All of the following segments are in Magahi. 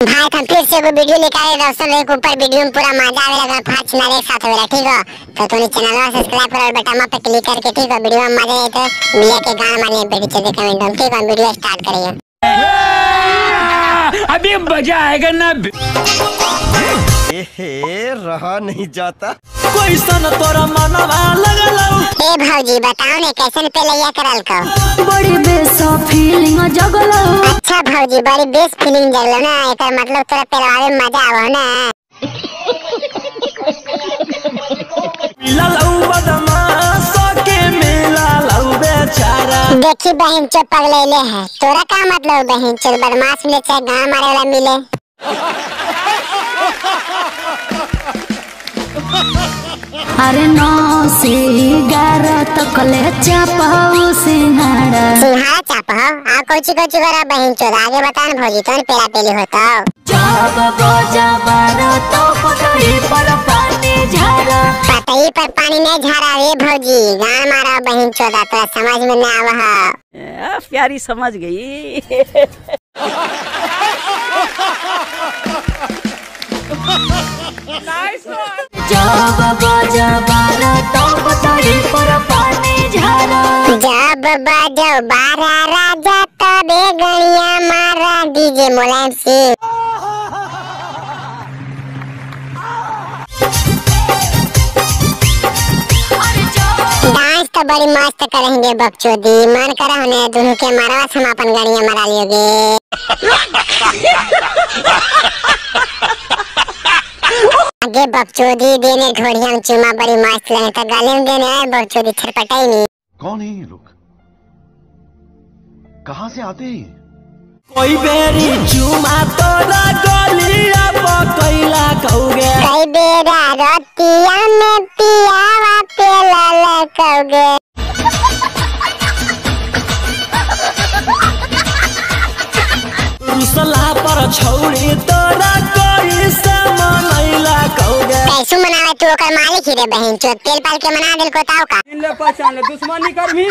भाई हम फिर से एगो वीडियो लेकर आए दोस्तों, एक ऊपर वीडियो में पूरा मजा आवे लगा, फाच नारे साथ होवेला, ठीक हो। तो तूने चैनल सब्सक्राइब कर और बटन पे क्लिक करके, ठीक हो, वीडियो में मजा आए तो मिया के गाना मारिए बेटी चलते कमेंट में, ठीक हो। वीडियो स्टार्ट करिए, अभी मजा आएगा ना। एहे रहा नहीं जाता कोई सन तोरा मनवा लगलौ। ए भौजी बताओ ने कैसन पे लैया करल को, बड़ी बेस फीलिंग जगलौ। अच्छा भौजी बड़ी बेस फीलिंग जगलो ना, एकर मतलब तोरा पेलवावे में मजा आवो ना। मिललौ बदमाश के मिललौ बेचारा। देखी बहन चो पगलेले है, तोरा का मतलब बहन चो बदमाश मिले चाहे गांव मारे वाला मिले। अरे 9 से 11 तक ले चापाऊ सिंघाड़ा। सिंघाड़ा चापाओ आ कोची कोची करा बहन चोद, आगे बता ना भौजी तोन पेला पेली होता। जब बजा बारा तो पतई पर पानी झारा। पतई पर पानी नहीं झारा रे भौजी, गान मारा बहन चोदा तोरा समझ में ना आवा। प्यारी समझ गई। जब बजा बारा तो पतई पर पानी झारा। जब बजो बारा राजा तबे गणिया मारा, डीजे मुलायम सिंह। डांस तो बड़ी मस्त करेंगे बकचोदी, मन करा होने दोनों के मारवा हम अपन गणिया मारा लियोगे। आगे बकचोदी देने घोड़िया में चुमा बड़ी मस्त लगे तो गले में देने आए बकचोदी छटपटाई नहीं। कौन है ये लोग, कहाँ से आते हैं? कोई बेरी चुमा तोरा गलिया पकैला कौगे, कई बेरा रतिया में पियावा पेला लकौगे। रुसला पर छौड़ी तोरा कैसे मनैला कौगे। कैसू मनावे तू ओकर मालिक ही रे बहन चोद, तेल पाल के मना दिल को ताऊ का। ले पहचान ले दुश्मनी करभी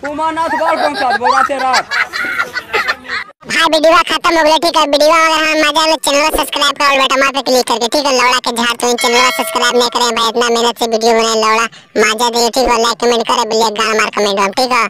उमानाथ बार पहुंचा दो राते रात। भाई वीडियो खत्म हो गया, ठीक है। वीडियो अगर हम मजा आवे चैनल सब्सक्राइब करो और बटन पे क्लिक करके, ठीक है। लौड़ा के झाड़ तो चैनल सब्सक्राइब नहीं करें भाई, इतना मेहनत से वीडियो बनाए लौड़ा मजा दे, ठीक है। लाइक कमेंट करे बिल्ली गाना मार कमेंट, ठीक है।